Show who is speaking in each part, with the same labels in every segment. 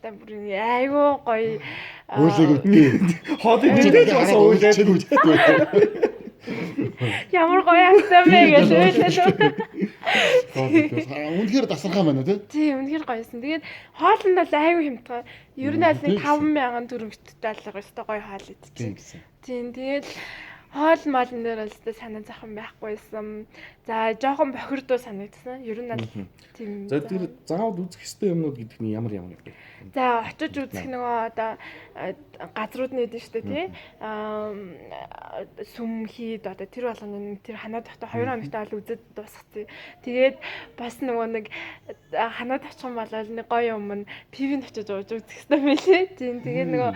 Speaker 1: астай бүр айгүй гоё.
Speaker 2: Өөлөг үдээ.
Speaker 3: Хоол идэж бас уйлаад
Speaker 2: үдээ.
Speaker 1: Ямар гоё астай бэ гэж уйлаа.
Speaker 2: Үнэхээр дасархаа байна уу тий?
Speaker 1: Тий, үнэхээр гоёсэн. Тэгээд хоол нь бол айгүй хямдхан. Ер нь аль нэг 5000 төгрөгт доллар өстой гоё хоол идчихсэн. Тийм, тэгээд хоол моолн дээр бол өстой санаа зовхон байхгүйсэн. За, жоохон бохирдуу санагдсан. Ер нь аль тийм.
Speaker 3: За, тэр заавал үзэх ёстой юмнууд гэдэг нь ямар ямар юм бэ?
Speaker 1: За, очиж үзэх нөгөө одоо газрууд нь эдэн штэ тий. Сүм хийд одоо тэр болгоно тэр ханаад дотоо 2 хоногтой бол үзээд дуусгацсан. Тэгээд бас нөгөө нэг ханаад очих юм бол нэг гоё юм нь пивэнд очиж ууж үзэх хэрэгтэй байлээ. Тийм, тэгээд нөгөө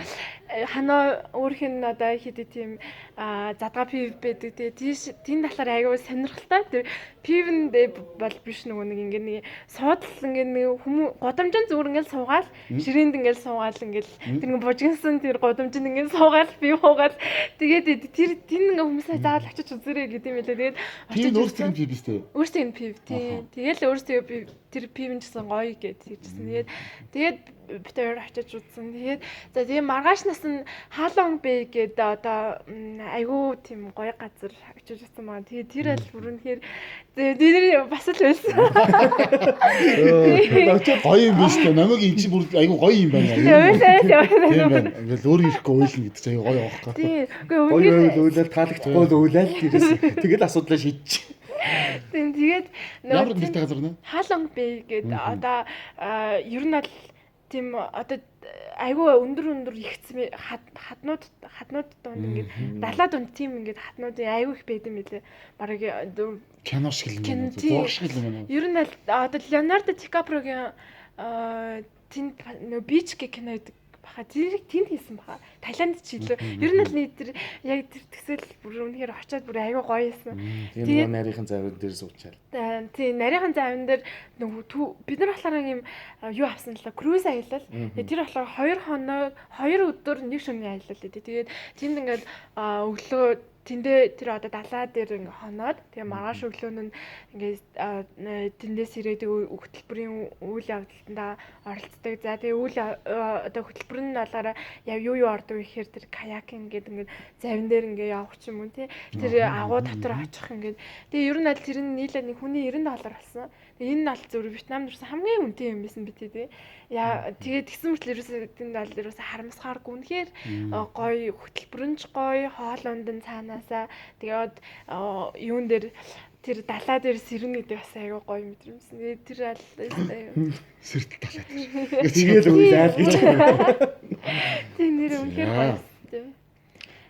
Speaker 1: ханаа өөрх нь одоо хэд тийм задгаа пив байдаг. Тэгээд тийш тийм талаар айгүй сонирхолтой. Тэр пивэнд бол биш нөгөө нэг ингээ нэг суудал ингээ нэг хүмүүс гудамжин зүгээр ингээл суугаал ширээнд ингээл суугаал ингээл тэр ингээ бужигнсан тэр гудамжинд ингээл суугаал пив уугаал тэгээд тэр тэн ингээ хүмүүсээ заавал очиж үзээрэй гэдэг юм лээ. Тэгээд
Speaker 2: очиж өөрсдөө пив биз дээ.
Speaker 1: Өөрсдөө пив тий. Тэгэл өөрсдөө тэр пив нь гэсэн гоё гэж хэлжсэн. Тэгээд бит хоёр очиж үзсэн. Тэгээд за тэгээ маргаашнаас нь Халон Бэй гэдэг одоо айгүй тийм гоё газар очиж үзсэн маа. Тэгээд тэр аль бүр үнэхээр тэр бас л байсан.
Speaker 2: Гоё юм биш үү? Намайг эн чинь бүр айгүй гоё юм байна.
Speaker 1: Тийм
Speaker 2: байна. Ингээл өөр ирэхгүй уйлна гэдэг чинь айгүй гоё аахгүй.
Speaker 1: Тийм. Үгүй
Speaker 3: үнэхээр гоё уйлал таалагдахгүй л уйлал тэрээс. Тэгэл асуудлаа шийдчих.
Speaker 1: Тийм, тэгээд
Speaker 2: ямар нэртэй газар нэ?
Speaker 1: Халон Бэй гэдэг одоо ер нь бол тийм одоо айгүй өндөр ихсэн хаднууд дунд ингээд далаа дунд тийм ингээд хаднуудын айгүй их байд юм билээ. Бараг
Speaker 2: кино шиг л юм уу? Зураг шиг л юм уу?
Speaker 1: Ер нь л одоо Леонардо Ди Каприогийн тэнд нөө бич гэх кино гэдэг баха. Тэрийг тэнд хийсэн баха. Таиланд ч илүү. Ер нь л нэг тэр яг тэр төсөөл бүр үнэхээр очиад бүр айгүй гоё юмсан.
Speaker 3: Тэгээд нарийнхан завин дээр суучаал.
Speaker 1: Тийм, нарийнхан завин дээр нөгөө бид нар болохоор юм юу авсан л круиз аялал. Тэгээд тэр болохоор 2 хоног 2 өдөр нэг шөнийн аялал гэдэг. Тэгээд тэнд ингээд өглөө тэндээ тэр одоо далаа дээр ингээ хоноод тэгээ маргааш өглөө нь ингээ тэндээс ирээд хөтөлбөрийн үйл явдалтанд оролцдог. За тэгээ үйл одоо хөтөлбөр нь болоороо яв юу ордог гэхээр тэр каякинг гэдэг ингээ завин дээр ингээ явах ч юм уу тий. Тэр агуу дотор очих ингээ. Тэгээ ер нь аль тэр нь нийлээ нэг хүний $90 болсон. Тэгээ энэ нь бол зөв Вьетнамд өрсөн хамгийн үнэтэй юм байсан би тий. Яа тэгээ тэгсэн мөртлөө ерөөсөө тэнд бол ерөөсөө харамсахааргүй үнэхээр гоё хөтөлбөр нь ч гоё хоол унд нь цаанаасаа тэгээд юун дээр тэр далаа дээр сэрнэ гэдэг бас айгүй гоё мэдрэмжсэн. Тэгээд тэр аль
Speaker 2: сэртэл далаа дээр.
Speaker 3: Тэгээд уйлаа гэж.
Speaker 1: Тийм нэр үнэхээр гоё тийм.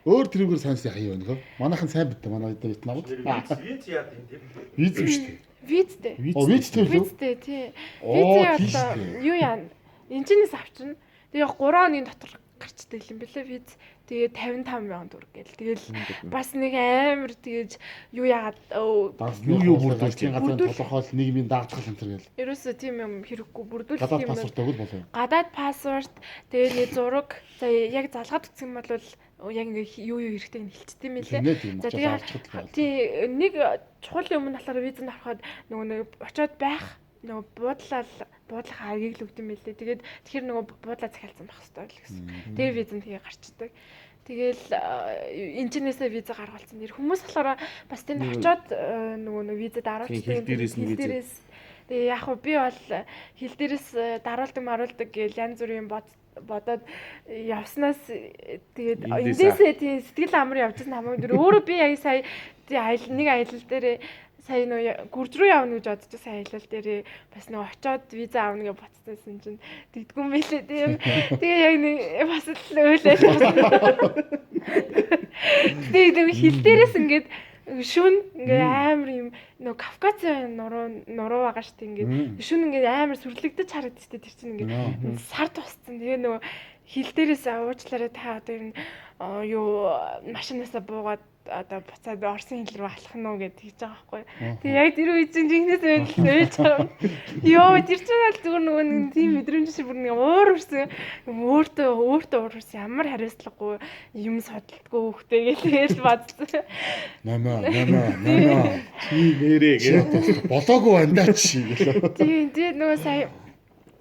Speaker 2: Өөр тэрүүгээр сайн сайхан юу нөхөө? Манайхан сайн бидтэй манай Вьетнамд.
Speaker 4: Виз яад юм тийм.
Speaker 2: Виз биш үү?
Speaker 1: Визтэй.
Speaker 2: Визтэй үү?
Speaker 1: Визтэй тий. Визээ одоо юу яа? Энэчнээс авчирна. Тэгээ 3 хоногийн дотор гарчдаг юм бэлээ виз. Тэгээ 55,000 төгрөг гээл. Тэгэл бас нэг амар тэгэж юу яагаад
Speaker 2: юу бүрдүүлж газрын тодорхойлол нийгмийн даатгал энэ төр гээл.
Speaker 1: Ерөөсөө тийм юм хэрэггүй бүрдүүлэх
Speaker 2: юм. Гадаад паспорт өгөл болов.
Speaker 1: Гадаад паспорт тэгээ нэг зураг за яг залгаад утсан юм бол яг ингээ юу хэрэгтэй нь хэлчихдээ юм лээ.
Speaker 2: За
Speaker 1: тэгээ тий нэг чухал юм нь болохоор визэнд ороход нөгөө нэг очиод байх нөгөө буудлах аргийг л өгд юм билээ. Тэгээд тэгэхээр нөгөө буудлаа захиалсан байх хэрэгтэй л гэсэн. Тэгээ визэнд тэгээ гарчдаг. Тэгэл энэчнээсээ виза гаргалцсан. Тэр хүмүүс болохоор бас тэнд очиод нөгөө нэг виза даруулчихдаг.
Speaker 3: Хил дээрээс.
Speaker 1: Тэгээ яг хөө би бол хил дээрээс даруулдаг маруулдаг гэж янз бүрийн бодоод явснаас тэгээд эндээсээ тийм сэтгэл амар явжсэн хамаагүй. Тэр өөрөө би яг сая тий нэг аялал дээр сая нөө гүрж рүү явна гэж бодож байсан аялал дээрээ бас нэг очоод виза авна гэж бодсон чинь тэгдэггүй юм билээ тийм. Тэгээ яг нэг бас л уйлаа. Тэгээ нэг хил дээрээс ингээд шүн ингээд амар юм нөө Кавказын нуруу байгаа шүү дээ ингээд шүн ингээд амар сүрлэгдэж харагдчихтэй тэр чинь ингээд сар тусцсан. Тэгээ нөгөө хил дээрээс уучлаарай та одоо юм юу машинаасаа буугаад одоо буцаад Орсын хил рүү алах нь уу гэж тэгж байгаа байхгүй. Тэгээ яг тэр үе чинь жинхнээс уйлж байгаа. Йоо тэр чинь бол зүгээр нөгөө нэг тийм мэдрэмж шиг бүр нэг уур үрсэн өөртөө уур үрсэн ямар хариуцлагагүй юм судалдаггүй хөхтэй гэж тэгэл бодсон.
Speaker 2: Намаа
Speaker 3: чи нэрээ
Speaker 2: гэж болоогүй байна даа чи гэлээ.
Speaker 1: Тийм тэгээ нөгөө сая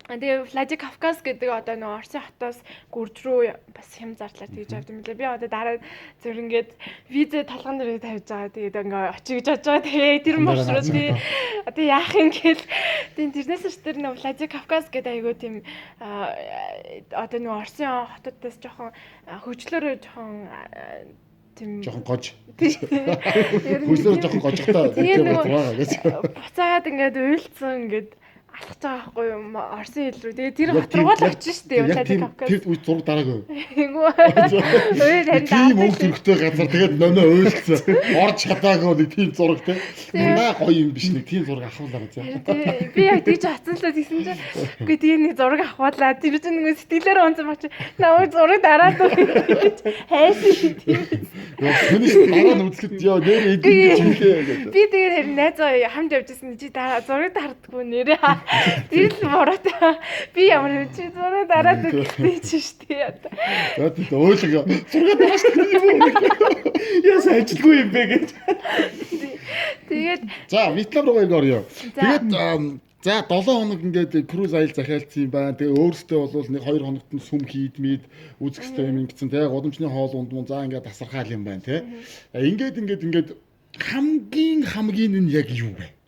Speaker 1: Тэгээ Владикавказ гэдэг одоо нөгөө Оросын хотоос гүрж рүү бас хэм зарлаар тэгж явд юм лээ. Би одоо дараа зүр ингээд визэ толгон дээр тавьж байгаа. Тэгээд ингээ очие гэж бодож байгаа. Тэгээ тэр маршрут тий одоо яах юм гээл. Тэгээ тэрнээс ч тэр нөгөө Владикавказ гэдэг айгуу тийм одоо нөгөө Оросын хотуудаас жоохон хөгжлөөрөө жоохон тийм
Speaker 2: жоохон гож. Хөгжлөөрөө жоохон гожигтой
Speaker 1: тийм байгаа гэж. Буцаагаад ингээд уйлцсан ингээд алхаж байгаа байхгүй юу Оросын хил рүү. Тэгээ тэр хот руу л очиж штэ Владикавказ.
Speaker 2: Тэр үе зураг дараагүй.
Speaker 1: Эйгүү. Ой харин
Speaker 2: тийм өнгө төрхтэй газар тэгээд номоо уйлцсан. Орж чадаагүй нэг тийм зураг те. Наа гоё юм биш нэг тийм зураг авахлаа гэж.
Speaker 1: Би яг тийж очсон л тэгсэн чинь үгүй тэгээ нэг зураг авахлаа. Тэр чинь нэг сэтгэлээр онцсон баг чи намайг зураг дараад гэж хайсан тийм.
Speaker 2: Яа сэний дараа нь үзэхэд яа нэр эдэн гэж хэлээ гэдэг.
Speaker 1: Би тэгээд харин найзаа хамт явж ирсэн чи дараа зураг дардаггүй нэрээ. Тэр л буруутай. Би ямар юм чи зураг дараад өгсөн чи штэ.
Speaker 2: За тийм ойлго зураг дараач юм уу?
Speaker 3: Яас ажилгүй юм бэ гэж.
Speaker 1: Тэгээд
Speaker 2: за Вьетнам руу яг орё. Тэгээд за 7 хоног ингээд круз аял захиалцсан юм байна. Тэгээ өөрсдөө бол нэг 2 хоногт нь сүм хийдмид үзэх ёстой юм ингэсэн. Тэгээ гудамжны хоол унд мөн за ингээд тасархаал юм байна те. Ингээд хамгийн нь яг юу вэ?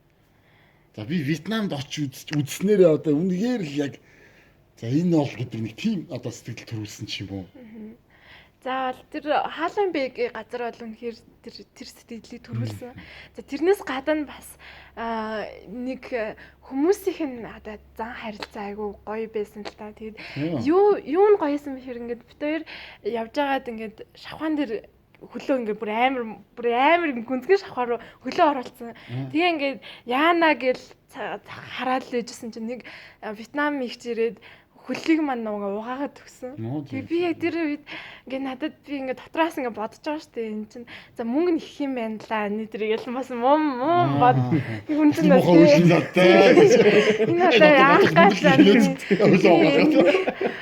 Speaker 2: За би Вьетнамд очиж үзснээрээ одоо үнэхээр л яг за энэ бол гэдэг нэг тийм одоо сэтгэл төрүүлсэн ч юм уу.
Speaker 1: За бол тэр Хааланбэг газар бол үнэхээр тэр сэтгэлийг төрүүлсэн. За тэрнээс гадна бас нэг хүмүүсийнх нь одоо зан харилцаа айгүй гоё байсан л та. Тэгээд юу нь гоёсэн бэхэр ингээд бит хоёр явж байгаад ингээд шавхаан дээр хөлөө ингээд бүр амар гүнзгий шавхаар руу хөлөө оруулсан. Тэгээ ингээд яана гэл хараад л ээжсэн чинь нэг Вьетнам ихч ирээд хөлийг маань нөгөө угаагаад өгсөн. Тэгээ би яг тэр үед ингээд надад би ингээд дотроос ингээд бодож байгаа шүү дээ. Энэ чинь за мөнгө нь их юм байна лаа. Нэтрэгээл бас мум бод. Хүн чинь энэ одоо яах гэж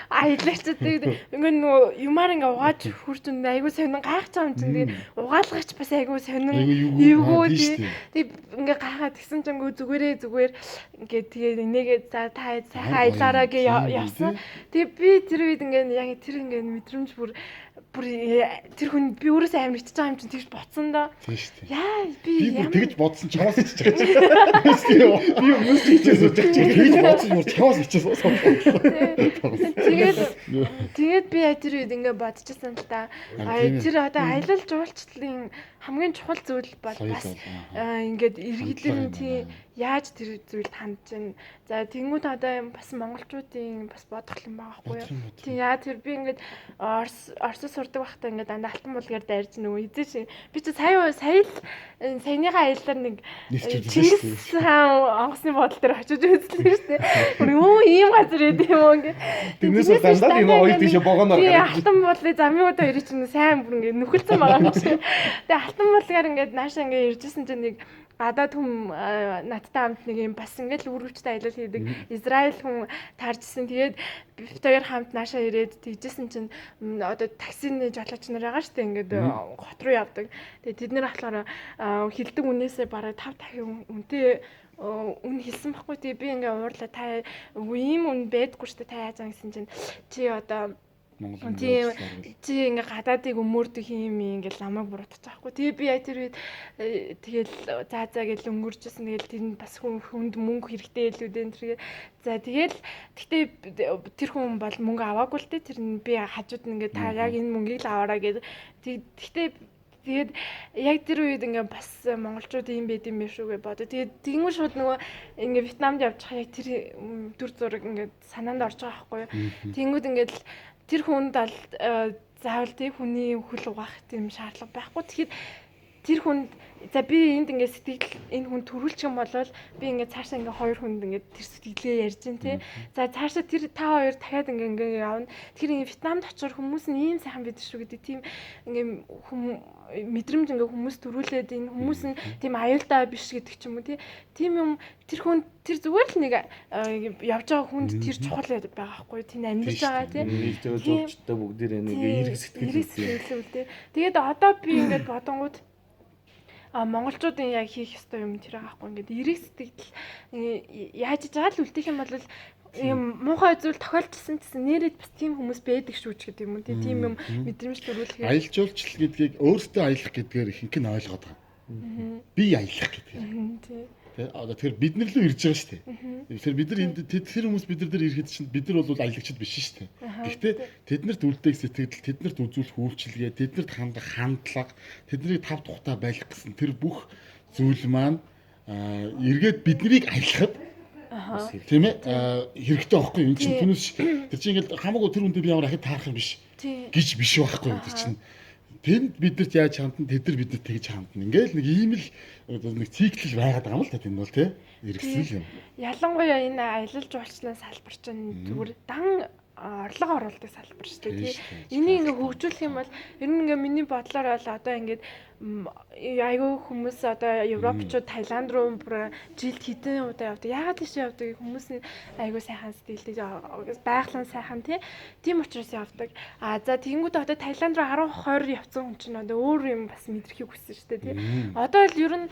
Speaker 1: аялагч тэгээд ингээд нөгөө юмар ингээд угааж хурж айгүй сонин гайхаж байгаа юм чинь. Тэгээд угаалгач бас айгүй сонин эвгүй тий. Тэгээд ингээд гайхаад тэгсэн чинь ингээ зүгээр ингээд тэгээд энийгээ за та сайхан аялаараа гээ явсан. Тэгээ би тэр үед ингээд яг тэр ингээд мэдрэмж бүр тэр хүн би өөрөөсөө амар ичж байгаа юм чинь тэгж ботсон доо.
Speaker 2: Тийм шүү дээ.
Speaker 1: Яа би
Speaker 2: ямар тэгж бодсон чамаас ичж байгаа. Би өмнөөс ч ичээс сууж байгаа. Тэгж бодсон юм чамаас ичээс сууж.
Speaker 1: Тэгээд би тэр үед ингээд бодчихсон л та. Тэр одоо аялал жуулчлалын хамгийн чухал зүйл бол бас ингээд иргэдэн тий яаж тэр зүйлд хандж байна. За тэнгууд одоо бас монголчуудын бас бодох юм байгаа байхгүй юу? Тий яа тэр би ингээд Оросд сурдаг байхдаа ингээд дандаа алтан булгаар дайрч нөгөө эзэн би чи сая саяныхаа аяллаар нэг Чингис хаан онгоцны бодол дээр очиж үзлээ шүү дээ. Бүр юу ийм газар байд юм уу ингээд.
Speaker 3: Тэрнээс дандаа энэ хоёр тийшээ богоноор
Speaker 1: гараад. Тий алтан булын замын удаа хоёрыг чинь сайн бүр ингээд нүхэлсэн байгаа юм шиг. Тэгээ алтан булгаар ингээд нааша ингээд иржсэн чинь нэг гадаад хүн надтай хамт нэг юм бас ингээд л үүргэвчтэй аялал хийдэг Израиль хүн таарчсан. Тэгээд бид хоёр хамт нааша ирээд тэгжсэн чинь одоо таксины жолооч нар байгаа шүү дээ ингээд хот руу явдаг. Тэгээд тэд нар болохоор хилдэг үнээсээ бараг 5 дахин үнэтэй үн хэлсэн байхгүй. Тэгээ би ингээд уурлаа та ийм үн байдаггүй шүү дээ та яаж байгаа гэсэн чинь чи одоо тийм чи ингээ гадаадыг өмөрдөг юм ингээ ламаг буруутгах байхгүй. Тэгээ би яг тэр үед тэгэл за гэл өнгөрчсэн. Тэгэл тэр нь бас хүнд мөнгө хэрэгтэй илүү дээ. Тэр за тэгэл гэхдээ тэр хүн бол мөнгө аваагүй л дээ. Тэр нь би хажууд нь ингээ та яг энэ мөнгийг л аваараа гэд. Тэгтээ тэгээд яг тэр үед ингээ бас монголчууд ийм байд юм биш үү гэж бодоо. Тэгээд тэнгуү шууд нөгөө ингээ Вьетнамд явж байгаа яг тэр дүр зураг ингээ санаанд орж байгаа байхгүй юу. Тэнгүүд ингээ л тэр хүнд бол заавал тий хүний хөл угаах тийм шаардлага байхгүй. Тэгэхэд тэр хүнд за би энд ингээд сэтгэл энэ хүн төрүүлчих юм бол би ингээд цаашаа ингээд хоёр хүнд ингээд тэр сэтгэлээ ярьж гин тий. За цаашаа тэр та хоёр дахиад ингээд явна. Тэр ингээд Вьетнамд очихор хүмүүс нь ийм сайхан байдаг шүү гэдэг тийм ингээд мэдрэмж ингээд хүмүүс төрүүлээд энэ хүмүүс нь тийм аюултай биш гэдэг ч юм уу тий. Тийм юм тэр хүн тэр зүгээр л нэг явж байгаа хүнд тэр чухал байгаа байхгүй тийм амьдарч байгаа тий.
Speaker 3: Нийлж байгаа жуулчтай бүгдээрээ нэг эрг сэтгэл
Speaker 1: үлдээ. Тэгээд одоо би ингээд бодонгууд монголчуудын яг хийх ёстой юм тэр байгаа байхгүй ингээд эрэг сэтгэл яаж жаал үлдэх юм бол Юм муухай зүйл тохиолдсон гэсэн нэрээд бас тийм хүмүүс байдаг шүү ч гэдэг юм уу тийм юм мэдрэмж төрүүлэхээр
Speaker 2: аялал жуулчлал гэдгийг өөртөө аялах гэдгээр ихэнх нь ойлгоод байгаа. Би аялах гэдгээр. Тэ одоо тэр бид нар лөө ирж байгаа шүү дээ. Тэгэхээр бид нар энд тэр хүмүүс бид нар дээр ирэхэд чинь бид нар бол аялагчд биш шүү дээ. Гэхдээ тэднэрт үлдээх сэтгэл, тэднэрт үзүүлэх үйлчилгээ, тэднэрт хандах хандлага, тэднийг тав тухтай байх гэсэн тэр бүх зүйл маань эргээд биднийг аялахад тийм ээ хэрэгтэй байхгүй юм чинь түүнээс тэр чинь ингээл хамаагүй тэр хүндээ би ямар ахид таарах юм биш гэж биш байхгүй тэр чинь тэнд биднэрт яаж хандна, тэд нар биднэрт тэгж хандна. Ингээл нэг ийм л нэг цикл байгаад байгаа юм л та тэнд бол тий эргэсэн л юм.
Speaker 1: Ялангуяа энэ аялал жуулчлалын салбар чинь зүгээр дан орлого оруулдаг салбар шүү дээ тий. Энийг ингээ хөгжүүлэх юм бол ер нь ингээ миний бодлоор бол одоо ингээд айгүй хүмүүс одоо европчууд Таиланд руу бүр жилд хэдэн удаа явдаг. Яагаад тийш явдаг хүмүүс нь айгүй сайхан сэтгэлтэй байгаль нь сайхан тий. Тийм учраас явдаг. А за тэгэнгүүт одоо Таиланд руу 10 20 явсан хүн чинь одоо өөр юм бас мэдрэхийг хүссэн шүү дээ тий. Одоо л ер нь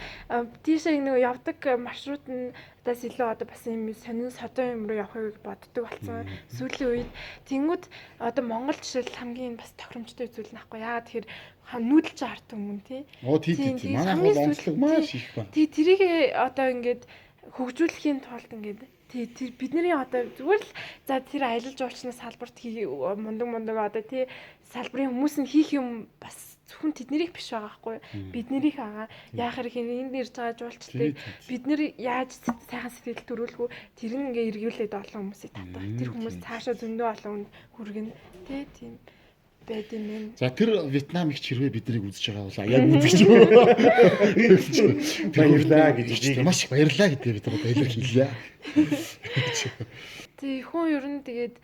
Speaker 1: тийшээ нэг явдаг маршрут нь даас илүү одоо бас юм сонин содон юм руу явахыг боддог болсон. Сүүлийн үед тэнгүүд одоо Монгол жишээл хамгийн бас тохиромжтой зүйл нахгүй. Яагаад тэгэхээр нүүдэлж ард түмэн тий.
Speaker 2: Оо тий тий. Манай бол онцлог маш их байна.
Speaker 1: Тий тэрийг одоо ингээд хөгжүүлэхийн тулд ингээд тий тэр бидний одоо зүгээр л за тэр аялал жуулчлалын салбарт мундаг одоо тий салбарын хүмүүс нь хийх юм бас зөвхөн тэднэрийнх биш байгаа байхгүй биднэрийнх байгаа. Яа хэрэг энд ирж байгаа жуулчлалыг бид нэр яаж сайхан сэтгэл төрүүлэх үү тэр нь ингээ эргүүлээд олон хүмүүсийг татах. Тэр хүмүүс цаашаа зөндөө олон хүнд хүргэнэ тий тийм байд юм байна.
Speaker 2: За тэр Вьетнам их хэрвээ биднийг үзэж байгаа бол яг үзэж баярлаа гэж маш их баярлаа гэдгээ бид нар илэрхийлье.
Speaker 1: Тий хүн ер нь тэгээд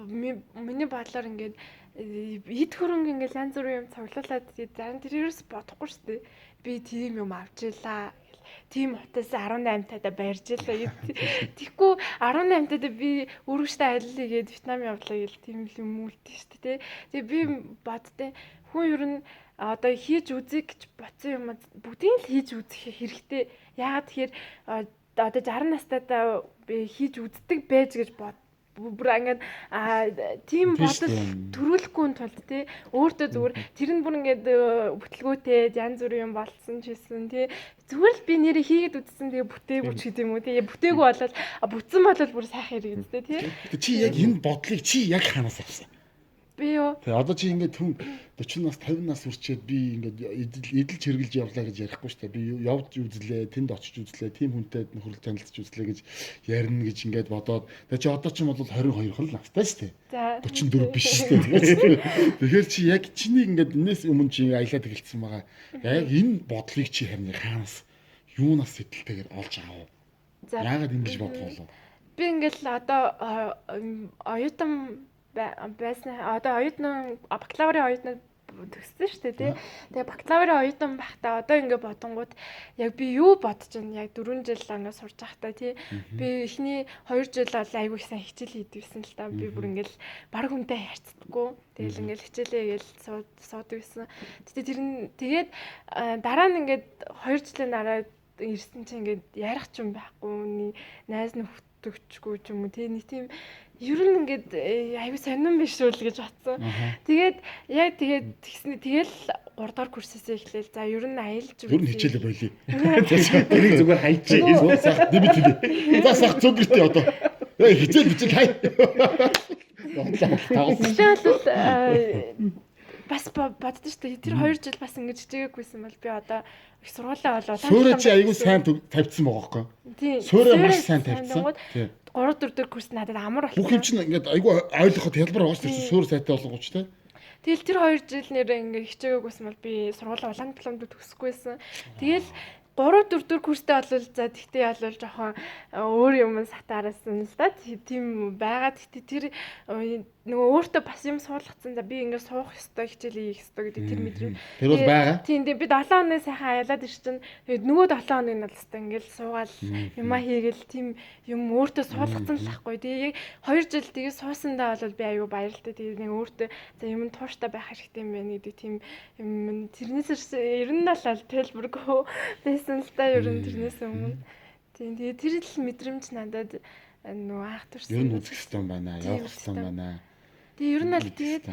Speaker 1: миний бодлоор ингээд эд хөрөнгө ингээд янз бүрийн юм цуглуулад зарим тэр ерөөс бодохгүй шүү дээ. Би тийм юм авч илаа. Тийм утаас 18 тадаа барьж илаа. Тэгэхгүй 18 тадаа би өргөжтэй аялал хийгээд Вьетнам явлаа гэл тийм л юм үлдэн шүү дээ. Тэгээ би боддیں۔ Хүн ер нь одоо хийж үзье гэж бодсон юм бүгдийг л хийж үзэх хэрэгтэй. Яагаад тэгэхээр одоо 60 настайдаа би хийж үздэг байж гэж бод бүр ингээд тийм бодол төрүүлэхгүй тулд тий өөртөө зүгээр тэр нь бүр ингээд бүтлгүүтэй янз бүрийн юм болцсон ч гэсэн тий зүгээр л би нэрээ хийгээд үзсэн тэгээ бүтээгүй ч гэдэм үү тий бүтээгүй болол бүтсэн болол бүр сайхан хэрэг үстэй тий.
Speaker 2: Чи яг энэ бодлыг чи яг хаанаас авсан?
Speaker 1: Би юу?
Speaker 2: Тий одоо чи ингээд түн 40 нас 50 нас хүрчээд би ингээд эдэлж хэрглэж явлаа гэж ярихгүй шүү дээ. Би явж үзлээ, тэнд очиж үзлээ, тийм хүнтэй нөхөрлөл танилцж үзлээ гэж ярина гэж ингээд бодоод тэгээ чи одоо ч юм бол 22 хол настай шүү дээ. 44 биш шүү дээ. Тэгэхээр чи яг чиний ингээд энэс өмнө чи аялаад эхэлсэн байгаа. Яг энэ бодлыг чи харин хаанаас юунаас сэтэлтэйгээр олж аав? Яагаад ингэж бодох болов?
Speaker 1: Би ингээд л одоо оюутан байсан одоо оюутан бакалаврын оюутнууд төгссөн шүү дээ тий. Тэгээ бакалаврын оюутан байхдаа одоо ингээ бодонгууд яг би юу бодож байна яг 4 жил ингээ сурж байхдаа тий. Би эхний 2 жил бол айгүй их сайн хичээл хийдэг байсан л та. Би бүр ингээл баг хүнтэй харьцдаггүй. Тэгэл ингээл хичээлээ гээл суудаг байсан. Гэтэ тэр нь тэгээд дараа нь ингээд 2 жилийн дараа ирсэн чинь ингээд ярих ч юм байхгүй. Найз нөхдөдчгүй ч юм уу тий. Нэг тийм ер нь ингээд аюу сонирн биш үү л гэж бодсон. Тэгээд яг тэгээд тэгсэн тэгэл 3 дахь курсээсээ эхлээл. За ер нь аялж
Speaker 2: ер нь хичээлээ болиё.
Speaker 3: Тэрийг зүгээр хайчих.
Speaker 2: Сах дэмит хий. За сах зүгэртээ одоо. Хичээл хичээл хай.
Speaker 1: Тэгэл бол бас боддоо шүү дээ. Тэр 2 жил бас ингэж хичээгүйсэн бол би одоо их сургуулаа болоо.
Speaker 2: Суурэ чи аюу сайн тавьчихсан байгаа байхгүй?
Speaker 1: Тийм.
Speaker 2: Суурэ маш сайн тавьчихсан.
Speaker 1: 3 4 дэх курс надад амар болсон.
Speaker 2: Бүх юм чинь ингээд айгүй ойлгоход хялбар байгаа шүү дээ. Суур сайтай болгооч те.
Speaker 1: Тэгэл тэр 2 жил нэр ингээд хичээгүйсэн бол би сургуулаа улаан дипломд төгсөхгүйсэн. Тэгэл 3 4 дэх курстэй болвол за тэгтээ ялвал жоохон өөр юм сатаарсан л да. Тийм байгаа. Тэгтээ тэр нөгөө өөртөө бас юм суулгацсан. За би ингээд суух ёстой, хичээл хийх ёстой гэдэг тэр мэдрэмж.
Speaker 2: Тэр бол байгаа.
Speaker 1: Тийм тийм би 7 хоног сайхан аялаад ир чинь тэгээд нөгөө 7 хоног нь бол ёстой ингээд суугаал юмаа хийгээл тийм юм өөртөө суулгацсан л байхгүй. Тэгээ яг 2 жил тэгээ суусандаа бол би аюу баярлалтай. Тэгээ нэг өөртөө за юм тууштай байх хэрэгтэй юм байна гэдэг тийм юм тэрнээс ер нь л тайлбаргүй байсан л та ер нь тэрнээс өмнө. Тийм тэгээ тэр л мэдрэмж надад Нөгөө анх төрсөн.
Speaker 2: Ер нь үзэх хэрэгтэй юм байна. Явах хэрэгтэй юм байна.
Speaker 1: Тэгээ ер нь аль тэгээд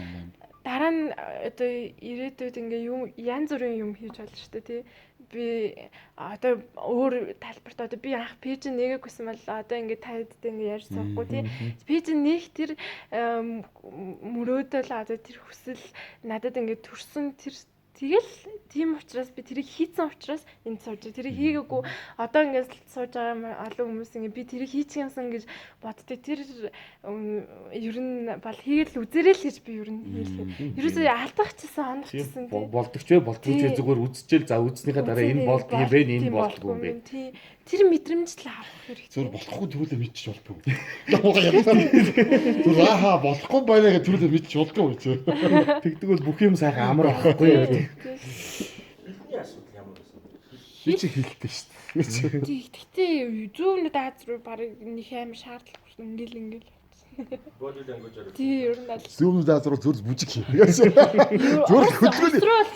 Speaker 1: дараа нь одоо ирээдүйд ингээ юм янз бүрийн юм хийж болно шүү дээ тий. Би одоо өөр талбарт одоо би анх пэйж нээгүйсэн бол одоо ингээ та хэдтэй ингээ ярьж суухгүй тий. Пэйж нээх тэр мөрөөдөл одоо тэр хүсэл надад ингээ төрсөн тэр. Тэгэл тийм учраас би тэрийг хийцэн учраас энд сууж байгаа. Тэрийг хийгээгүй одоо ингээд сууж байгаа олон хүмүүс ингээд би тэрийг хийчих юмсан гэж боддог. Тэр ер нь бол хийгээл үзэрэй л гэж би ер нь хэлэх. Ерөөсөө алдахчихсан, онохчихсан
Speaker 3: тийм. Болдогч вэ, болдгооч вэ зүгээр үзчихэл за үзснийхаа дараа энэ болдго юм бэ, энэ болдгоо юм бэ.
Speaker 1: Тийм. Тэр мэдрэмж л авах хэрэгтэй.
Speaker 2: Зүгээр болохгүй төрүүлээ мэдчих болдгоо. Зүгээр ааха болохгүй байна гэж төрүүлээ мэдчих болдгоо гэж.
Speaker 3: Тэгдэг бол бүх юм сайхан амар байхгүй юу?
Speaker 4: Хэлний асуудал ямар байсан бэ?
Speaker 2: Би чи хэлтэй шүү дээ.
Speaker 1: Тэгтээ зүүнүүд Аз руу барыг нэг амар шаардлага ингээл ингээл.
Speaker 4: Body language-аар.
Speaker 1: Тий, ер нь бол
Speaker 2: зүүнүүд Аз руу зүр бүжиг хий. Зүр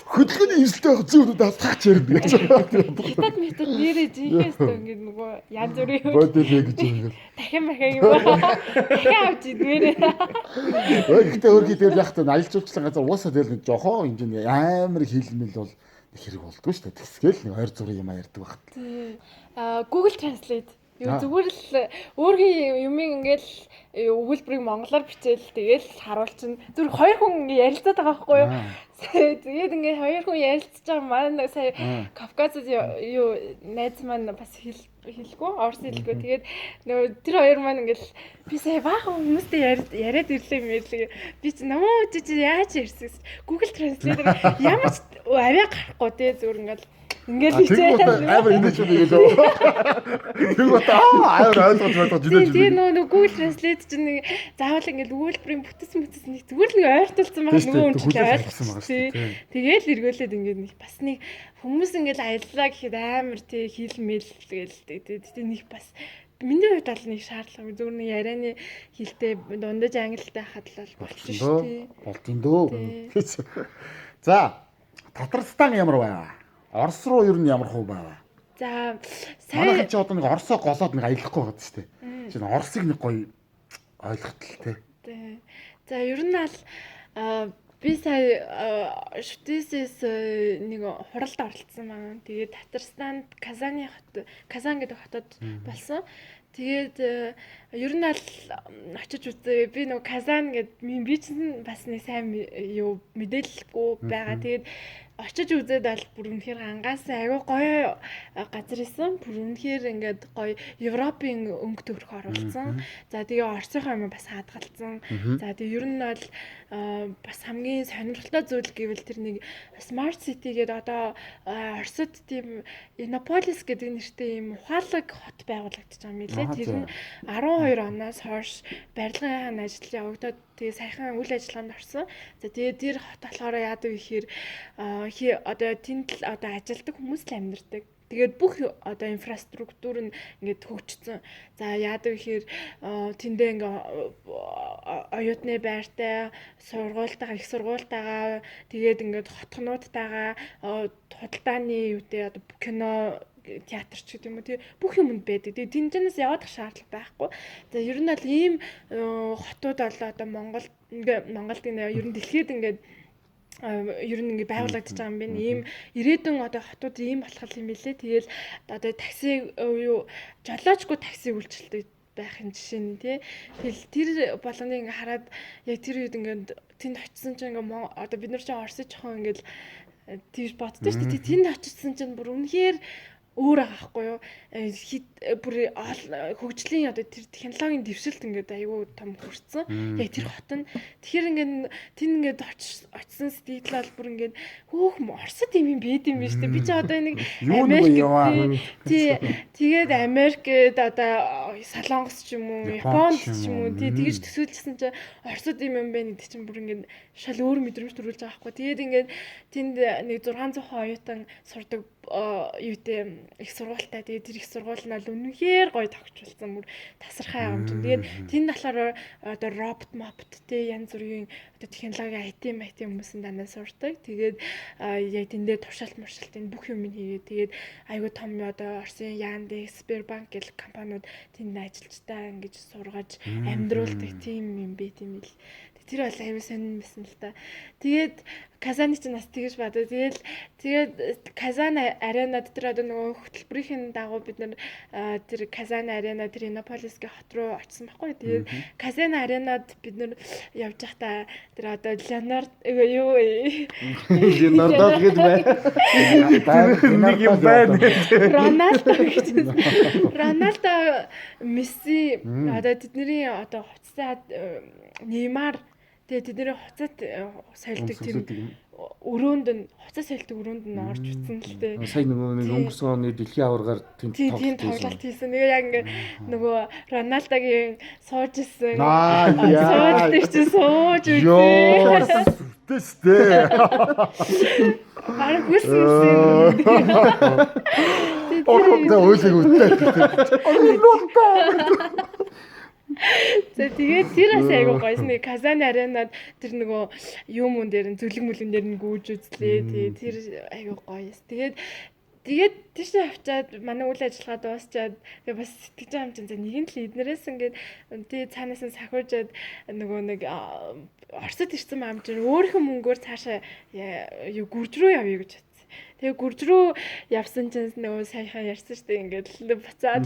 Speaker 2: хөдөлгөөний эвсэлтэй байх зүүнүүд Аз таач ярина гэж.
Speaker 1: Хятад метод нэрээ жинхэнэ өстө ингээд нөгөө янз бүрийн
Speaker 2: body language ингээл.
Speaker 1: Дахин махин юм аа. Дахин авч идмээр.
Speaker 2: Ой гэхдээ өөрхий тэгэл яг та аялал жуулчлалын газар угаасаа тэгэл нэг жохон хэмжээний амар хилмэл бол хэрэг болдгоо шүү дээ. Тэсгээл нэг ойр зургийн юм ярьдаг багт.
Speaker 1: Тий. Google Translate. Юу зүгээр л өөрхийн юмыг ингээл өгүүлбэрийг монголоор бичээл тэгэл харуулчин. Зүгээр хоёр хүн ингээ ярилцаад байгаа байхгүй юу? Тэгээд ингээ хоёр хүн ярилцж байгаа маань сая Кавказд юу найз маань бас хэлгүй, орос хэлгүй. Тэгээд нөгөө тэр хоёр маань ингээл би сая баахан хүмүүстэй яриад ирлээ юм ярьлээ. Би чи намуу чи яаж ярьсан гэсэн. Google Translate ямар ч авиа гарахгүй те зүгээр ингээл ингээл
Speaker 2: хичээл амар инээж юм гэлээ. Тэр бата амар ойлгож ойлгож инээж.
Speaker 1: Тэгээ нөгөө Google Translate чинь нэг заавал ингээл өгүүлбэрийн бүтэц мүтэц нэг зүгээр л нэг ойртолцсон байгаа нөгөө хүн чинь ойлгосон байгаа шүү дээ. Тэгээл эргүүлээд ингээд нэг бас нэг хүмүүс ингээл аяллаа гэхэд амар тий хил мэл гээл тий нэг бас миний хувьд бол нэг шаардлага зүгээр нэг ярианы хилтэй дундаж англитай хадлал болчих шүү дээ.
Speaker 2: Болдсон дөө. За Татарстан ямар байв? Орос руу ер нь ямар хуу байв?
Speaker 1: За
Speaker 2: сайн манайхан чи одоо нэг Оросоо голоод нэг аялахгүй байгаа шүү дээ. Чи Оросыг нэг гоё ойлгохтол те.
Speaker 1: Тий. За ер нь аль би сая Шүтээсээс нэг хуралд оролцсон маань. Тэгээд Татарстанд Казаны хот, Казан гэдэг хотод болсон. Тэгээд ер нь аль очиж үзээ. Би нөгөө Казан гэд би чинь бас нэг сайн юу мэдээлэлгүй байгаа. Тэгээд очиж үзээд бол бүр үнэхээр ангаасаа айгүй гоё газар исэн. Бүр үнэхээр ингээд гоё Европын өнгө төрх оруулсан. За тэгээ Оросынхаа юм бас хадгалсан. За тэгээ ер нь бол бас хамгийн сонирхолтой зүйл гэвэл тэр нэг Smart City гэдэг одоо Оросд тийм Иннополис гэдэг нэртэй ийм ухаалаг хот байгуулагдаж байгаа юм билээ. Тэр нь 12 оноос хойш барилгын ажил явагдаад тэгээ саяхан үйл ажиллагаанд орсон. За тэгээ тэр хот болохоор яадаг гэхээр одоо тэнд л одоо ажилдаг хүмүүс л амьдардаг. Тэгээд бүх одоо инфраструктур нь ингээд хөгжсөн. За яадаг гэхээр тэндээ ингээ оюутны байртай, сургуультайгаа, их сургуультайгаа, тэгээд ингээд хотгонуудтайгаа худалдааны юутэй одоо кино театр ч гэдэг юм уу тий бүх юмд байдаг. Тэгээ тэнцэнээс явах шаардлага байхгүй. За ер нь бол ийм хотууд бол одоо Монгол ингээ Монголд ингээ ер нь дэлхийд ингээд ер нь ингээ байгуулагдаж байгаа юм байна. Ийм ирээдүйн одоо хотууд ийм болох юм билээ. Тэгээл одоо такси юу жолоочгүй такси үйлчилдэг байх юм жишээ нь тий. Тэгэл тэр болгоныг ингээ хараад яг тэр үед ингээд тэнд очисон чинь ингээ одоо бид нар чинь Оросыг жоохон ингээл тийж боддог шүү дээ. Тэнд очисон чинь бүр үнэхээр өөр байгаа байхгүй юу? Бүр хөгжлийн одоо тэр технологийн дэвшилт ингээд айгүй том хүрсэн. Яг тэр хот нь тэгэхээр ингээд тэн ингээд очсон сэтгэл бол бүр ингээд хөөх Оросд юм байд юм биш үү? Би чи одоо нэг
Speaker 2: Америк
Speaker 1: тий тэгээд Америкт одоо Солонгос ч юм уу, Японд ч юм уу тий тэгж төсөөлжсэн чи Оросд юм юм байна гэдэг чинь бүр ингээд шал өөр мэдрэмж төрүүлж байгаа байхгүй. Тэгээд ингээд тэнд нэг 600 оюутан сурдаг юутэй их сургуультай. Тэгээд тэр их сургууль нь бол үнэхээр гоё тогтчулсан, бүр тасархай юм чинь. Тэгээд тэнд болохоор одоо робот мопт те янз бүрийн одоо технологи IT IT хүмүүс нь дандаа сурдаг. Тэгээд яг тэндээ туршилт муршилт энэ бүх юм хийгээд тэгээд айгүй том одоо Оросын Яндекс, Сбербанк гэл компаниуд тэнд ажилчдаа ингэж сургаж амьдруулдаг тийм юм бэ тийм л. Тэр бол аюу сонин байсан л та. Тэгээд Казаны чинь бас тэгэж бодоо. Тэгээд Казан аренад тэр одоо нөгөө хөтөлбөрийн дагуу бид нар тэр Казан арена тэр Иннополисгийн хот руу очсон байхгүй. Тэгээд Казан аренад бид нар явж байхдаа тэр одоо Леонард юу
Speaker 3: Леонардо гэдэг бай. Нэг юм байна.
Speaker 1: Роналдо гэж. Роналдо, Месси одоо тэдний одоо хувцас Неймар тэгээ тэдний хувцас сольдог тийм өрөөнд нь хувцас сольдог өрөөнд нь орж утсан л дээ.
Speaker 3: Сая нөгөө нэг өнгөрсөн оны дэлхийн аваргаар
Speaker 1: тийм тоглолт хийсэн. Тэгээ яг ингээ нөгөө Роналдогийн сууж исэн. Сууж чинь сууж үзээ.
Speaker 2: Йоо, сүртэй.
Speaker 1: Бараг хүлсэн юм.
Speaker 2: Оо, ойлыг үттэй.
Speaker 1: За тэгээд тэр бас айгуу гоёсэн. Нэг Казан аренад тэр нөгөө юм юм дээр нь зүлэг мүлгэн дээр нь гүйж үзлээ. Тэгээд тэр айгуу гоёс. Тэгээд тийшээ авчаад манай үйл ажиллагаа дуусчаад тэгээ бас сэтгэж байгаа юм чинь за нэгэн л эднэрээс ингээд тэгээ цаанаас нь сахиужаад нөгөө нэг Оросд ирсэн маам чинь өөрийнхөө мөнгөөр цаашаа юу Гүрж рүү явъя гэж бодсон. Тэгээ Гүрж рүү явсан чинь нөгөө саяхан ярьсан шүү дээ ингээд л буцаад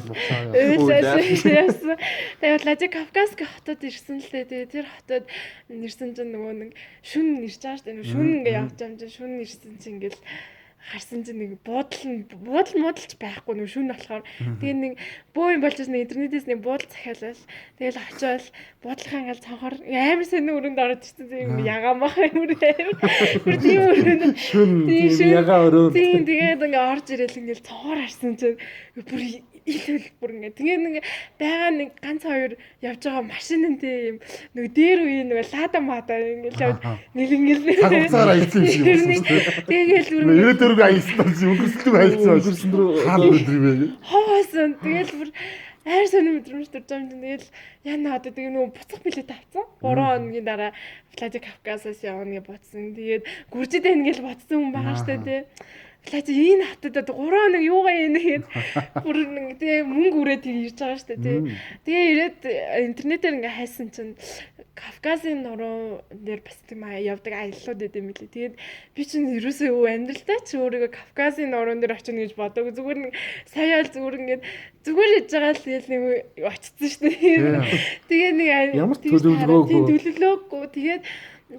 Speaker 1: уйлаас явсан. Тэгээ Владикавказский хотод ирсэн л дээ. Тэгээ тэр хотод ирсэн чинь нөгөө нэг шүн ирж байгаа шүү дээ. Шүн ингээд явж байгаа юм чинь шүн ирсэн чинь ингээд харсан чинь нэг буудал муудалч байхгүй нэг шүн болохоор тэгээ нэг бөө юм болж нэг интернетээс нэг буудал захиалал тэгэл очиод буудлынхаа ингээл цонхоор амар сонин өрөөнд ороод ирсэн юм ягаан бах юм бүр амар тийм өрөөнд
Speaker 3: шүн тийм ягаан өрөөнд
Speaker 1: тийм тэгээд ингээ орж ирэл ингээл цонхоор харсан чинь бүр ил бүр ингээ тэгээ нэг байгаа нэг ганц хоёр явж байгаа машин нь тийм нэг дээр үе нэг лада мада ингээл явж нэг ингээл
Speaker 2: цаг хугацаар аялсан юм шиг болсон шүү дээ.
Speaker 1: Тэгээл бүр
Speaker 2: 94 аялсан болсон өнгөрсөн аялсан
Speaker 3: өнгөрсөн рүү
Speaker 2: хаана өдөр юм бэ?
Speaker 1: Хоосон тэгэл бүр айр сонир мэдрэмж төрж байгаа юм чинь тэгэл яна одоо тэгээ нөгөө буцах билет авцсан. 3 хоногийн дараа Владикавказаас явна гэж бодсон. Тэгээд Гүржид байна гэж бодсон хүн байгаа штэ тий. Влади энэ хотод одоо 3 хоног юугаа ийм гээд бүр нэг тэгээ мөнгө үрээд тэг ирж байгаа штэ тий. Тэгээ ирээд интернетээр ингээ хайсан чинь Кавказын нуруу дээр бас тийм явдаг аяллууд байд юм лээ. Тэгээд би чинь ерөөсөө юу амьдралдаа чи өөрийгөө Кавказын нуруун дээр очино гэж бодоагүй. Зүгээр нэг сая л зүгээр ингээд зүгээр яж байгаа л тэгэл нэг очсон шүү дээ. Тэгээ нэг
Speaker 3: ямар төлөвлөгөөгүй.
Speaker 1: Төлөвлөгөөгүй.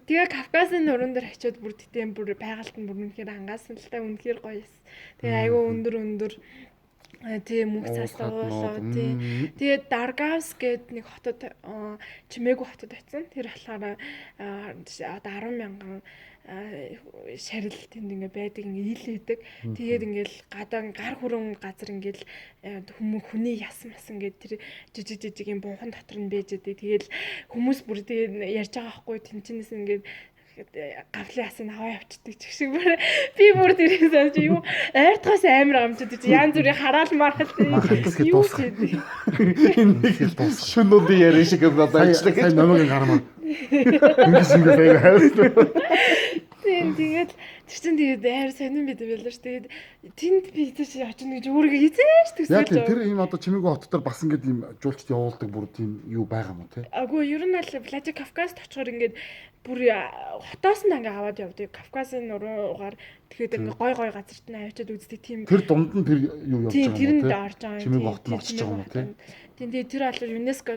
Speaker 1: Тэгээ Кавказын нуруун дээр очиод бүр тэтээн бүр байгальд нь бүр үнэхээр ангаасан л та үнэхээр гоё эс. Тэгээ айгүй өндөр тийм мөнх цаастай уулаа тий. Тэгээд Даргавс гээд нэг хотод чимээгүй хотод очсон. Тэр болохоор одоо 10,000 шарил тэнд ингээ байдаг ингээ ил хийдэг. Тэгээд ингээл гадаа гар хүрэн газар ингээл хүмүүс хүний яс мас ингээд тэр жижиг жижиг юм бунхан дотор нь байж байдаг. Тэгэл хүмүүс бүр тэгээд ярьж байгаа хгүй тэнчнээс ингээд гавлын ясыг аваа явчихдаг ч шиг бүр би бүр тэрээс сонсч юу ойртохоос амар амжид чи янз бүрийн хараал мархал
Speaker 2: юу
Speaker 3: энэ шөнөдийн яриа шиг болоо ажиллаа.
Speaker 2: Сайн номыг гармаа. Ингэж ингэж аяга хайрлаа.
Speaker 1: Тийм тэгээд тэр чинь тэгээд амар сонирн байд юм байл ш. Тэгээд тэнд би тэр чинь очино гэж өөрийгөө хизээш төсөөлж.
Speaker 2: Яг тэр ийм одоо чимээгүй хот дээр бас ингээд ийм жуулчд явуулдаг бүр тийм юу байгаа юм уу те?
Speaker 1: Аггүй ер нь аль Владикавказт очихоор ингээд бүр хотоос нь ингээ аваад явдаг. Кавказын нуруугаар тэгэхэд ингээ гой гой газарт нь авчиад үздэг тийм.
Speaker 2: Тэр дунд нь тэр юу явж байгаа юм
Speaker 1: уу? Тэрэнд орж байгаа юм.
Speaker 2: Чимээгүй хот нь очиж байгаа юм уу те?
Speaker 1: Тийм тэгээд тэр бол ЮНЕСКО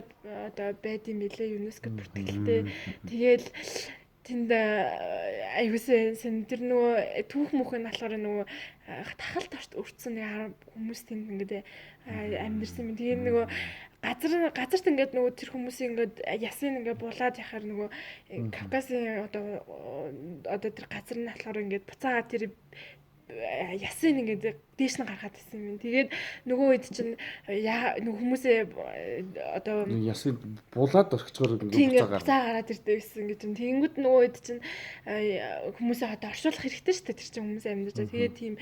Speaker 1: одоо байд юм билээ. ЮНЕСКО бүртгэлтэй. Тэгээл тэнд аюулсан сэн тэр нөгөө түүх мөх нь болохоор нөгөө тахалт өртсөн нэг хүмүүс тэнд ингээд амьдэрсэн юм. Тэгээд нөгөө газарт ингээд нөгөө тэр хүмүүсийн ингээд ясын ингээд булаад яхаар нөгөө Кавказын одоо тэр газар нь болохоор ингээд буцаага тэр ясын ингээд дээш нь гаргаад ирсэн юм. Тэгээд нөгөө үед чинь нөгөө хүмүүсээ одоо
Speaker 3: ясын булаад орхичоор
Speaker 1: ингээд буцаа гараад ирдэг гэсэн гэж юм. Тэнгүүд нөгөө үед чинь хүмүүсээ одоо оршуулах хэрэгтэй шүү дээ. Тэр чинь хүмүүс амьдарч байгаа. Тэгээд тийм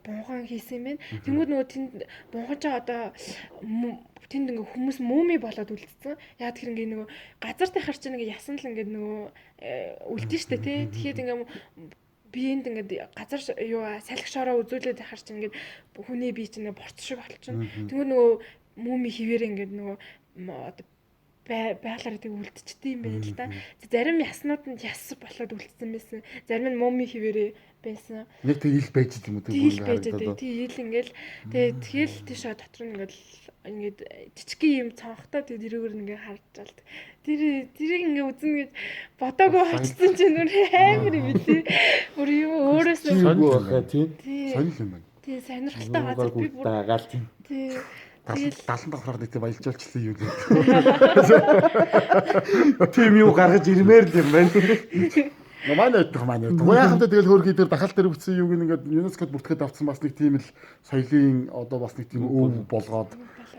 Speaker 1: бунхан хийсэн юм байна. Тэнгүүд нөгөө тэнд бунхан ч одоо тэнд ингээ хүмүүс мууми болоод үлдсэн. Яг тэр ингээ нөгөө газар тахар чинь ингээ ясан л ингээ нөгөө үлдэн штэ тий. Тэгэхээр ингээ биеинд ингээд газар юу салхи шороо үзүүлээд яхаар чинь ингээд хүний бие чинь ингээд борц шиг болчихно. Тэгмээр нөгөө мууми хിവэр ингээд нөгөө одоо байглаар тэг үлдчихдээ юм байна л да. Зарим яснууд нь яс болоод үлдсэн байсан. Зарим нь мууми хിവэрээ байсан.
Speaker 2: Нэг тэг ил байж юм уу
Speaker 1: тэг ил байж дээ. Тэг ил ингээл тэг тэгэл тийшээ дотор нь ингээл ингээд жижигхэн юм цонхтой тэг тэрүүгээр ингээ харж алт. Тэрийг ингээ үзнэ гэж бодоогүй очсон чинь нүр амар юм билий. Бүр юу өөрөөсөө
Speaker 3: сонь байхаа тий.
Speaker 2: Сонь юм байна.
Speaker 1: Тий сонирхолтой газар
Speaker 3: би бүр дагаал тий.
Speaker 1: Тий.
Speaker 2: Тэгэл 70 давхраар нэг тийм баялж болчихсон юм.
Speaker 3: Тийм юу гаргаж ирмээр л юм байна.
Speaker 2: Манай өдөх манай өдөх. Яахан тэ тэгэл хөөрхий дээр дахал дээр бичсэн юуг ингээд ЮНЕСКОд бүртгэхэд авсан бас нэг тийм л соёлын одоо бас нэг тийм өв болгоод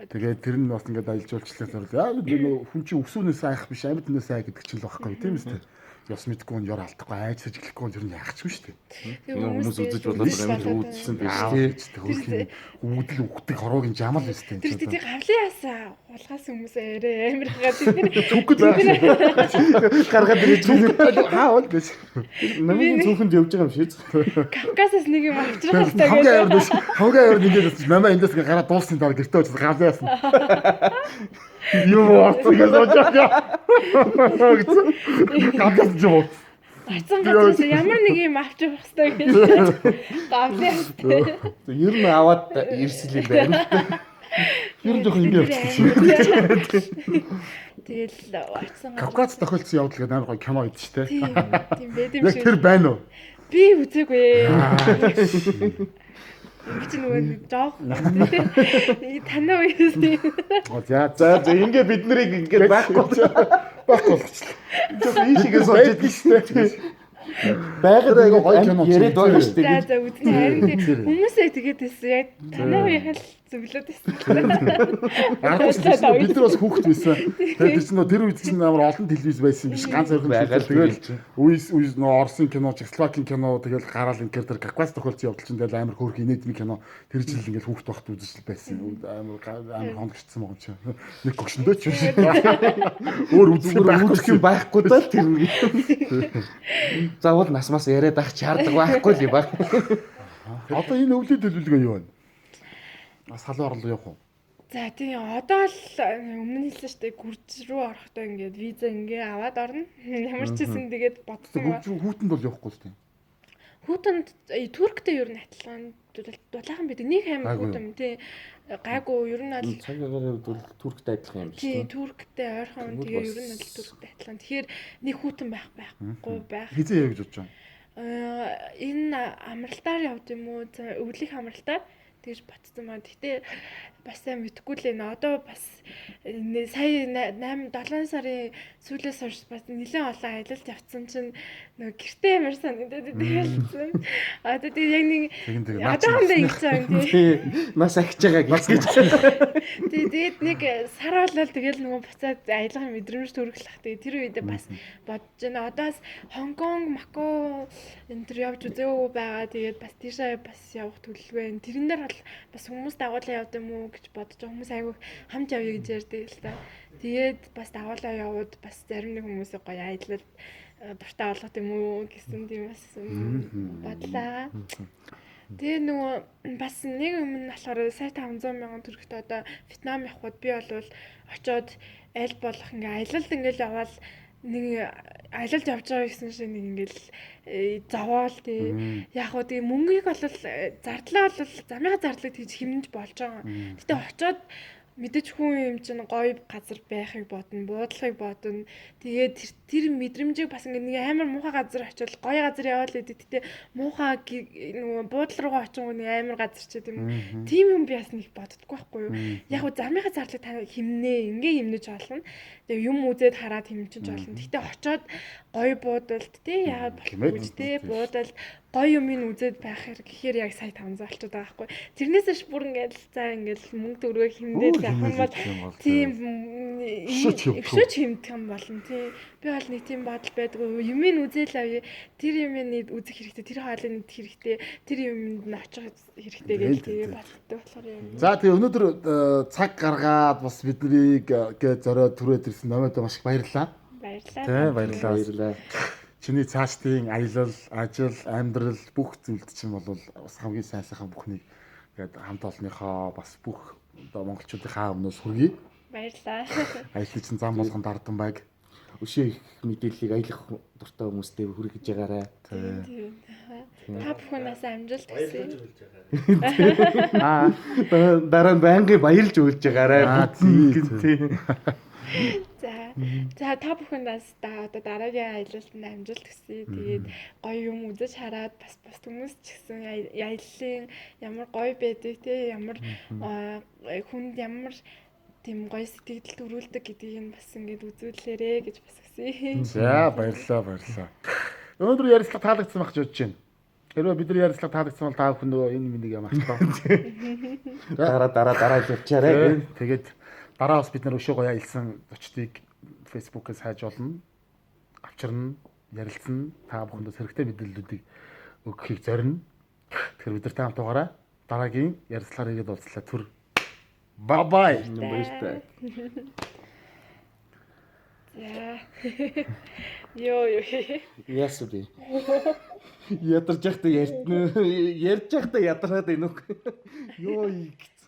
Speaker 2: тэгээд тэр нь бас ингээд аялал жуулчлалын зорил. Яг нөө хүн чинь өсөөнөөс айх биш амьднаас ай гэдэг чинь л багхгүй тийм үстэй. Ёс мэдгүй нь ёр алдахгүй айж сэжиглэхгүй нь тэр нь яах ч юм шүү дээ.
Speaker 3: Хүмүүс үзэж болоод амьд үүдсэн биш тий.
Speaker 2: Хөөрхий үүдэл үхдэг хороогийн жамал өстэй.
Speaker 1: Тэр тий гавлын ясаа хулгаас хүмүүс арай амар хагаад тэр
Speaker 2: зүгд
Speaker 3: гаргаад ирэж
Speaker 2: хаа бол биш.
Speaker 3: Намын цөөхөнд явж байгаа юм шиг.
Speaker 1: Кавказаас нэг юм авчрах хэрэгтэй
Speaker 2: гэдэг. Хамгийн амар биш. Хамгийн амар нэгээс намаа эндээс ингээ гараад дуусны дараа гэртээ очиж гавлын ясна. Юу орсон гэж бодож байгаа. Гавлын жоо.
Speaker 1: Очсон газраас ямар нэг юм авчих хэрэгтэй гэж. Гавлын ястай.
Speaker 3: Ер нь аваад ирсэн юм байна.
Speaker 2: Ер нь жоохон ингэ явчихсан.
Speaker 1: Тэгэл очсон газар.
Speaker 2: Кавказ тохиолдсон явдал гэдэг амар гоё кино идэв шүү дээ.
Speaker 1: Тийм байд юм шиг.
Speaker 2: Тэр байна уу?
Speaker 1: Би үзээгүй. Би чи нөгөө нэг жоох танаа үеэс.
Speaker 2: За
Speaker 3: за за ингээ бид нарыг ингээ байхгүй
Speaker 2: байхгүй болчихлоо.
Speaker 3: Жоох ийшээгээ сууж идэв шүү дээ. Байгаад
Speaker 2: айгүй гоё кино
Speaker 3: яриад байгаа шүү дээ.
Speaker 1: За за үзнэ харин хүмүүсээ тэгээд байсан. Яг танаа үеийнхэн л зөвлөд байсан.
Speaker 2: Аргагүй бид нар бас хүүхэд байсан. Тэгээд тэр чинь тэр үед чинь амар олон телевиз байсан биш ганц хоёрхан телевиз. Тэгэл үе үе нөө Оросын кино, Чехословакийн кино тэгэл гараал инкер тэр Кавказ тохиолдсон явдал чинь тэгэл амар хөөрхөн инээдмийн кино тэр жил ингээл хүүхэд багт үзэж байсан. Амар амар хонгорчсон байгаа юм чи. Нэг гөгшөндөө ч биш. Өөр үзэх юм
Speaker 3: байхгүй даа тэр нэг. Заавал нас мас яриад ах шаардлага байхгүй л юм баг.
Speaker 2: Одоо энэ өвлийн төлөвлөгөө юу вэ? Салуу орлоо явах уу?
Speaker 1: За тийм одоо л өмнө нь хэлсэн шүү дээ гүрж рүү орохдоо ингээд виза ингээ аваад орно. Ямар ч гэсэн тэгээд бодсон.
Speaker 2: Гүрж рүү хүүтэнд бол явахгүй л тийм.
Speaker 1: Хүүтэнд Турктэй ер нь адилхан дулаахан байдаг. Нэг аймаг хүүтэн тий гайгүй ер нь бол
Speaker 3: цаг агаарын хувьд бол Турктэй адилхан юм биш
Speaker 1: тий. Турктэй ойрхон тэгээ ер нь бол Турктэй адилхан. Тэгэхээр нэг хүүтэн байх байхгүй байх.
Speaker 2: Хизээ яа гэж бодож байгаа.
Speaker 1: Энэ амралтаар явд юм уу? Өвлөх амралтаар тэгж ботсон маа. Гэтэ бас сайн мэдэхгүй л байна. Одоо бас сая 8 7 сарын сүүлээс хойш бас нэлээд олон аялалд явцсан чинь нөгөө гэртээ ямар санагдаад тэгэлсэн. Одоо тэг яг нэг одоохондоо ингэж байгаа юм тий.
Speaker 3: Нас ахиж байгаа гэж.
Speaker 1: Тий тэгээд нэг сар болол тэгэл нөгөө буцаад аялгын мэдрэмж төрөглөх. Тэгээ тэр үедээ бас бодож байна. Одоос Хонконг, Макао энэ төр явж үзээгүй байгаа. Тэгээд бас тийшээ бас явах төлөвлөгөө байна. Тэрэн дээр бол бас хүмүүс дагуулаа явд юм уу гэж бодож байгаа. Хүмүүс айгүй хамт явъя гэж ярьдаг л та. Тэгээд бас дагуулаа явууд бас зарим нэг хүмүүсийг гоё аялал дуртай болгох юм уу гэсэн тийм бас бодлоо. Тэгээ нөгөө бас нэг юм нь болохоор сая 500 мянган төгрөгт одоо Вьетнам явхад би бол очоод аль болох ингээ аялалд ингээл яваал нэг аялалд явж байгаа гэсэн шиг нэг ингээл зовоол тий. Яг уу тэгээ мөнгийг бол зардлаа бол замынхаа зардлыг тэгж хэмнэж болж байгаа. Гэтэ очоод мэдээж хүн юм чинь гоё газар байхыг бодно, буудлахыг бодно. Тэгээд тэр мэдрэмжийг бас ингээ нэг амар муухай газар очивол гоё газар яваал гэдэг. Гэтэ муухай нөгөө буудлал руугаа очингуу нэг амар газар ч гэдэм юм. Тийм юм би бас нэг боддгоо байхгүй юу. Яг уу замынхаа зардлыг та хэмнээ, ингээ хэмнэж олно. Тэгээ юм үзээд хараад хэмжиж олно. Гэтэ очоод гоё буудалд тий яагаад болохгүй ч тий буудалд гоё юм ин үзээд байх хэрэг гэхээр яг сая 500 болчиход байгаа байхгүй. Тэрнээс ш бүр ингээд л за ингээд л мөнгө төгрөгөө хэмнээл авах юм бол тийм өшөөч хэмдэх юм болно тий. Би бол нэг тийм бодол байдгүй. Юмыг үзээл авъя. Тэр юмыг үзэх хэрэгтэй, тэр хоолыг идэх хэрэгтэй, тэр юмд нь очих хэрэгтэй гэж тэгээ боддог болохоор юм.
Speaker 2: За тэгээ өнөөдөр цаг гаргаад бас биднийг гээ зориод түрээд ирсэн номёдоо маш их баярлалаа.
Speaker 1: Баярлалаа.
Speaker 2: Тий, баярлалаа.
Speaker 3: Баярлалаа.
Speaker 2: Чиний цаашдын аялал, ажил, амьдрал бүх зүйлд чинь бол бас хамгийн сайн сайхан бүхнийг ингээд хамт олонныхоо бас бүх одоо монголчуудынхаа өмнөөс хүргэе.
Speaker 1: Баярлалаа.
Speaker 2: Аяллаа чинь зам болгон дардан байг.
Speaker 3: Өшөө их мэдээллийг аялах дуртай хүмүүстэй хүргэж байгаарай.
Speaker 1: Тийм. Та бүхэн бас амжилт хүсье.
Speaker 4: Баярлаж үлж байгаа.
Speaker 2: Аа
Speaker 3: Дараа нь байнгын баярлж үлж байгаарай.
Speaker 2: Аа,
Speaker 3: Бүгд
Speaker 2: тий,
Speaker 3: тий.
Speaker 1: За. За та бүхэн бас одоо дараагийн аялалтанд амжилт хүсье. Тэгээд гоё юм үзэж хараад бас бас хүмүүс ч гэсэн аяллаа ямар гоё байдаг те ямар хүнд ямар тийм гоё сэтгэл төрүүлдэг гэдгийг нь бас ингээд үзүүлээрэ гэж бас хүсье.
Speaker 2: За баярлалаа, баярлалаа. Өнөөдөр ярилцлага таалагдсан байх гэж бодож байна. Хэрвээ бидний ярилцлага таалагдсан бол та бүхэн нөгөө энэ минийг ямарчлаа.
Speaker 3: Дараа дараа дараа явчаарай.
Speaker 2: Тэгээд дараа бас бид нар өшөө гоё аялсан зочдыг Facebook-ээс хайж олно. Авчирна, ярилцсан. Та бүхэндээ хэрэгтэй мэдээллүүдийг өгөхийг зорино. Тэгэхээр бид нартай хамт байгаарай. Дараагийн ярилцлагаар ирээд уулзлаа. Түр. Bye bye.
Speaker 3: Баяртай.
Speaker 1: За. Йоо ёо.
Speaker 3: Яасан бэ? Ядарч яхта ярьж ярьж яхта ядраад байна уу? Йоо гэсэн.